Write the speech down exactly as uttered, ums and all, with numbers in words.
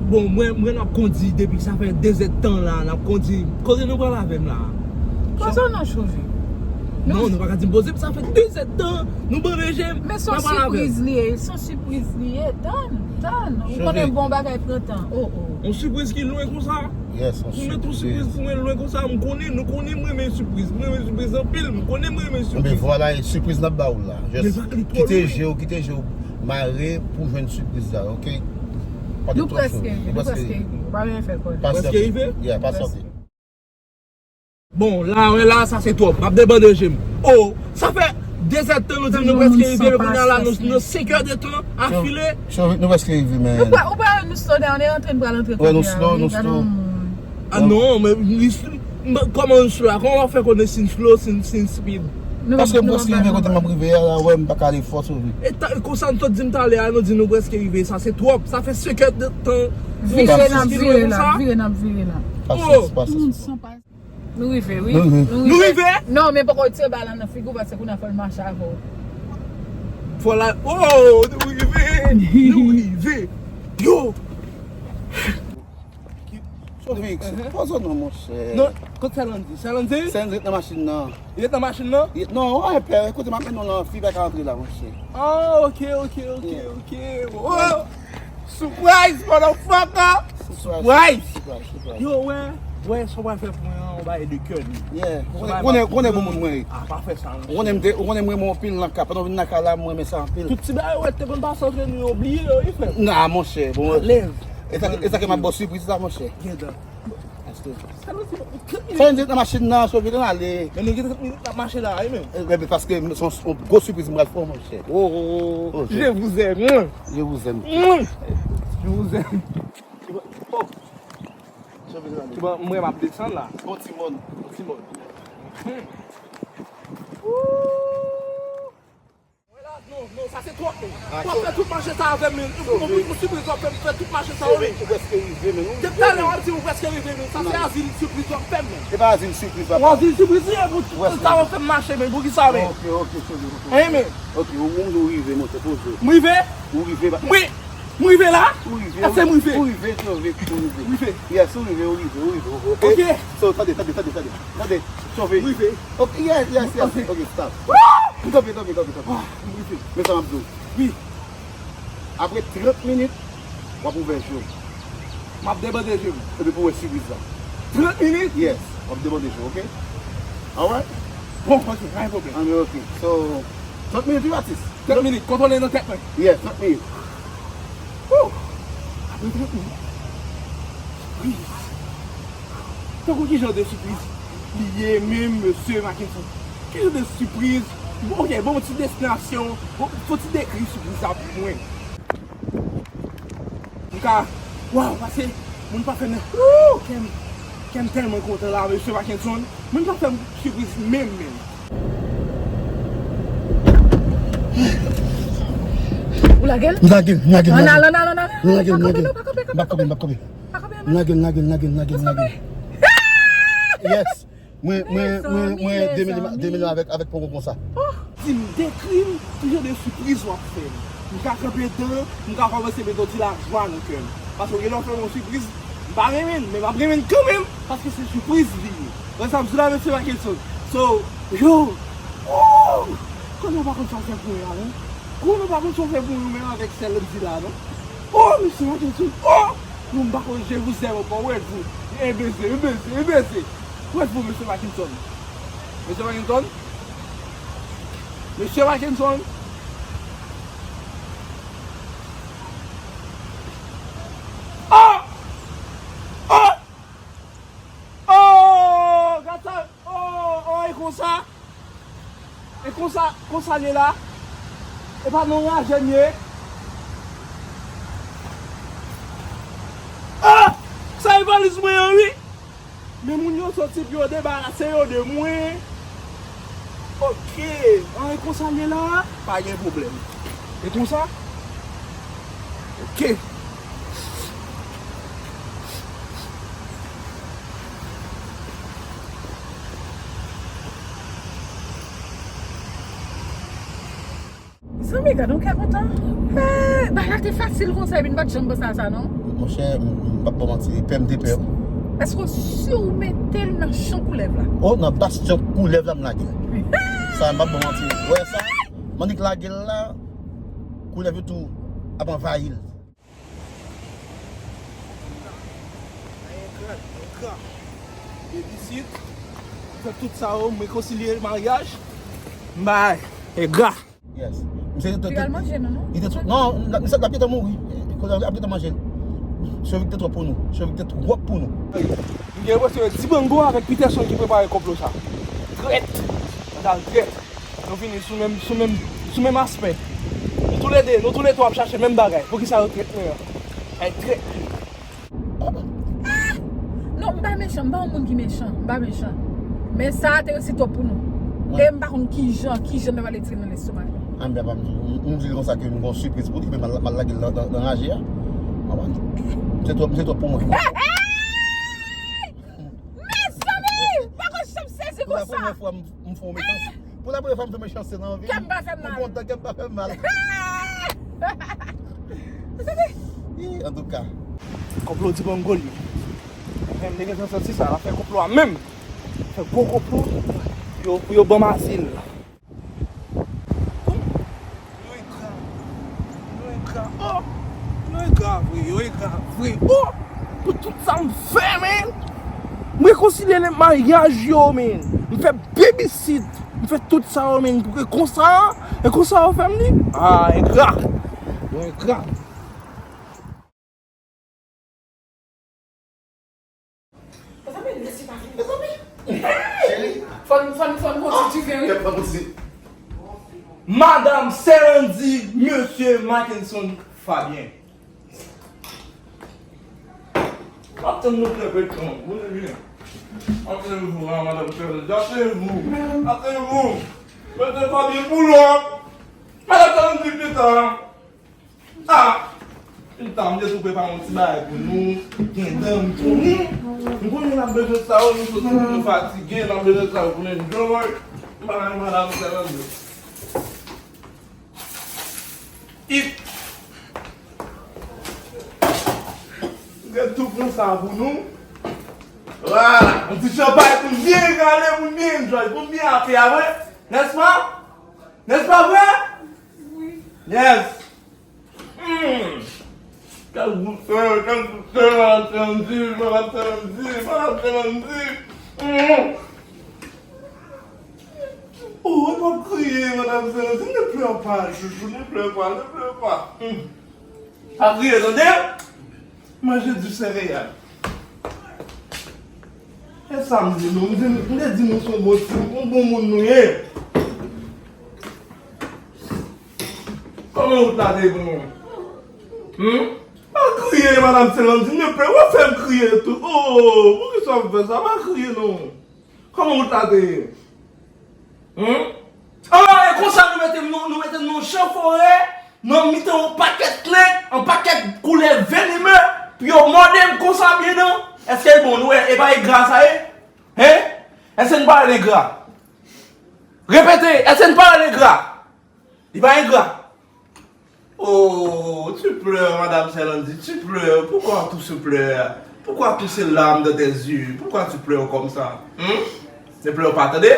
Bon, mwen, mwen n ap kondi depi sa fè de zèdtan la, n ap kondi. Kote nou pral avè m la? Poze w non, Chove. Non, nou pa ka di m poze m, sa fè de zèdtan nou bande je m. Men se yon sipriz li ye, se yon sipriz li ye. Tann, tann. Ou konnen bon bagay pran tan. Oh, oh. Yon sipriz ki lwen konsa? Yes, yon sipriz. Ou met yon sipriz pou mwen lwen konsa, m konnen, nou konnen m renmen sipriz. M renmen sipriz anpil, m konnen m renmen sipriz. Enben vwala, e sipriz n ap ba w la. Just kite je w, kite je w mare pou jwenn sipriz la, oke? Nou prèske rive, nou prèske rive. Ou pa bezwen fè kòlè. Prèske rive? Yeah, pa sòti. Bon, la, wè la, sa se twòp. M ap debande je m. Oh, sa fè de zèdtan nou di nou prèske rive, kounye a la, nou, nou senk è de tan afile. Chove, nou prèske rive, men. Ou pa, ou pa, nou slow down, e antre, nou pral antre kounye a, wi, gade yon moun. Ah non, men li, men kòman nou slow a? Kòman w ap fè konnen si n slow, si n, si n speed? Paske m prèske rive kote m ap rive a la, wè, m pa ka ale fò, Chove. E ta, konsa nou sot di m talè a, nou di nou prèske rive, sa se twòp. Sa fè senk è de tan. Vire, n ap vire la, vire, n ap vire la. Pasyans, pasyans. Nou rive, wi. Nou rive. Nou rive? Non, men poko tire bal la nan figi w, paske kounye a fò l mache avè w. Fò la, oh, nou rive. Nou rive. Yo. Chove, poze w non, monchè. Non, kote Sèlandi? Sèlandi? Sèlandi ret nan machin nan. Li ret nan machin nan? Non, wè, pè, kote m ap mennen w lan, fi pa ka antre la, monchè. Oh, ok, ok, ok, ok. Oh! Surprise, motherfucker! Surprise! Surprise, surprise. Yo, wè, wè, sa w pral fè pou mwen an, yon bagay de kè, li. Yeah. Ou konnen, konnen bon moun mwen ye. Ah, pa fè sa, monchè. Ou konnen m te, ou konnen m renmen w anpil nan ka. Pandan w vin nan ka la, mwen renmen sa anpil. Tout ti bagay, wè, te konn pase antre nou, yo bliye yo, wi, frè. Nan, monchè, bon. Alèz. E sa, e sa ke m ap ba w sipriz la, monchè. Gentan. Sa nou di, trant minit. Sa vle di nan machin nan, Chove, nou ale. Men nou gen trant minit n ap mache la, wi, men. Eh, men paske se yon, yon gwo sipriz m pral fè w, monchè. Oh, oh, oh. Je vous aime. Je vous aime. Je vous aime. Oh. Chove, nou ale. Mwen m ap desann la. Bon, timoun. Bon, timoun. Wè la, non, non, sa se twòp, men. W ap fè tout mache sa avè m, men. Ou, ou, ou sipriz w ap fè m fè tout mache sa, wi. Ou prèske rive, men, ou. Depi talè w ap di ou prèske rive, men. Sa se azil sipriz w ap fè m, men. Se pa azil sipriz, papa. Ou azil sipriz, wi, pou tout sa w ap fè m mache, men. Poukisa, men? Ok, ok, ok, ok. Hein, men. Ok, ou, ou, ou rive, monchè, poze w. M rive? Ou rive, papa. Mwen, m rive la? Ou rive, èske m rive? Ou rive, Chove, ou rive. M rive. Yes, ou rive, ou rive, ou rive, ok? Ok. So, tande, tande, tande, tande. Tande, Chove. M rive. Ok, yes, yes, yes. Ok. Ok, stop. Woo! Tanpri, tanpri, tanpri, tanpri. Ah, m rive. Men sa m ap di w. Wi. Apre trant minit, w ap ouvè je w. M ap debande je m. Epi pou w wè sipriz la. Trant minit? Yes. W ap debande je w, ok? Alright? Bon, ok, pa gen pwoblèm. Anben, ok. So, trant minit, wi, atis. Trant minit, kontwole nan tèt mwen. Yeah, trant minit. Woo! Apre trant minit. Sipriz. Tankou ki jan de sipriz li ye menm, mesye Mackenson? Ki jan de sipriz? Bon, ok, bon, ti destinasyon. Bon, fò ti dekri sipriz la pou mwen. M ka, waw, pase moun pa fè nan, woo, kè m, kè m tèlman kontan la, mesye Mackenson. Moun pa fè m sipriz menm, menm. Ou lage l? M lage l, m lage l, m lage l. Ann al, ann al, ann al. M lage l, m lage l. Pa kanpe non, pa kanpe, pa kanpe, pa kanpe. M ap kanpe, m ap kanpe. Pa kanpe, non. M lage l, m lage l, m lage l, m lage l, m lage l. Yes. Mwen, mwen, mwen, mwen, de mil, de mil avèk, avèk poko konsa. Oh, di m, dekri m, ki jan de sipriz w ap fè m. M ka kanpe dan, m ka kòmanse mete yon ti lajwa nan kè m. Paske gen lè w fè m yon sipriz, m pa renmen l, men m ap renmen l kanmenm, paske se sipriz li ye. Wè sa m di w la, mesye Mackenson? So, yo, oh, konnen w pa konn sa w fè pou mwen la, non? Konnen w pa konn sa w fè pou mwen menm avèk sèl m di la, non? Oh, mesye Mackenson, oh! Non, m pa konn, je vous aime ankò, wè, vous. E beze, e beze, e beze. Wè, vous, mesye Mackenson. Mesye Mackenson? Mesye Mackenson? Oh! Oh! Oh! Gad sa! Oh, oh, e konsa? E konsa, konsa l ye la? E pa nan raje m ye? Ah! Sa e valiz mwen an, wi! Men moun yo soti pou yo debarase yo de mwen. Ok. An, e konsa l ye la? Pa gen pwoblèm. E konsa? Ok. Zanmi, gade yon kè kontan. Eh, bagay la te fasil konsa, epi n pa t janm panse a sa, non. Monchè, m, m p ap ba w manti, pè m te pè. Èske w si w mete l nan chan koulèv la? O, nan bas chan koulèv la, m lage l. Sa, m p ap ba w manti. Ou wè sa? M annik lage l la, koulèv yo tou ap anvayi l. Engra, engra. Baby sit. Fè tout sa yo, m rekonsilye maryaj. M bay. Engra. Yes. Misye te, te, te, li al manje, non, non? Li te, non, misye ap gentan mouri. Kounye a, ap gentan manje l. Chovik te twòp pou nou. Chovik te twòp pou nou. M gen enpresyon se Dibango avèk Peterson ki prepare konplo sa. Trèt! Sandal trèt! Nou vini sou menm, sou menm, sou menm aspè. Nou toulede, nou toulètwa ap chache menm bagay. Poukisa yo trèt nou an? Ay trèt li. Ah! Non, m pa mechan, m pa yon moun ki mechan, m pa mechan. Men sa a te resi twòp pou nou. E m pa konn kijan, kijan m ta pral retire l nan lestomak mwen. Ah, m pa, m, m, m di l konsa ke m gon sipriz pou li, men m al, m al lage l nan, nan, nan raje a. Konprann? Se twòp, se twòp pou mwen. Hey, hey! Mezanmi! M pa konn jan m sezi konsa. Pou la premyè fwa m, m fè yon mechanste. Pou la premyè fwa m fè mechanste nan vi m. Kè m pa fè m mal. M kontan, kè m pa fè m mal. Ih, antouka. Konplo Dibango li. M te gentan santi sa, l ap fè konplo a menm. Fè gwo konplo pou yo, pou yo ban m azil. Yo engra. Yo engra. Oh! Yo engra vre, yo engra vre. Oh! Pou tout sa m fè, man. M rekonsilye le maryaj yo, man. M fè baby sit. M fè tout sa yo, man. Pou ke konsa, e konsa yo fè m li. Ah, engra. Yo engra. Mezanmi, lè se pa vin, mezanmi. Cheri. Fò n, fò n, fò n konstitiye, wi. Kèt, fò n konstitiye. Madam Serandy, Mesye Mackenson Fabien. M ap tann nou trè petan. Bouze byen. Asseyez-vous, hein, Madame Serandy. Asseyez-vous. Asseyez-vous. Mesye Fabien, pull up. Madam Serandy, pita. Ah! Pita, m te tou prepare yon ti bagay pou nou. Gen dan, m konnen. M konnen n ap bezwen sa yo, nou soti, nou fatige, n ap bezwen sa yo pou n enjoy. M pa nan madanm sèlman. It. M te tou pran sa pou nou. Vwala. Yon ti chanpay pou n byen rale, pou n byen enjoy, pou n byen happy, a vre? N'est-ce pas? N'est-ce pas vrai? Wi. Yes. Hmm. Kèl goute, kèl goute, Madam Serandy, Madam Serandy, Madam Serandy. Hmm. Oh, e pa kriye, Madam Serandy, ne pleure pas, chouchou, ne pleure pas, ne pleure pas. Hmm. Pa kriye, tande? Manje di sereyal. E sa m di nou, m di, m te di nou se yon bon ti, yon bon moun nou ye. Kòman wout la te ye pou nou? Hmm? Pa kriye, Madam Serandy, ne pleure, w ap fè m kriye tou. Oh, poukisa w ap fè sa? Pa kriye non. Kòman wout la te ye? Hmm? Ah, e konsa nou mete m, nou, nou mete m nan chan forè, nan mitan yon pakèt klèk, yon pakèt koulè venime, pou yo mòde m konsa byen dan. Èske l bon, nou wè, e pa engra sa ye? Hein? Èske n pa rele engra? Repete, èske n pa rele engra? Li pa engra. Oh, tu pleures, Madame Serandy, tu pleures. Pourquoi tout ce pleurs? Pourquoi tous ces larmes dans tes yeux? Pourquoi tu pleures comme ça? Hmm? Ne pleure pas, tande?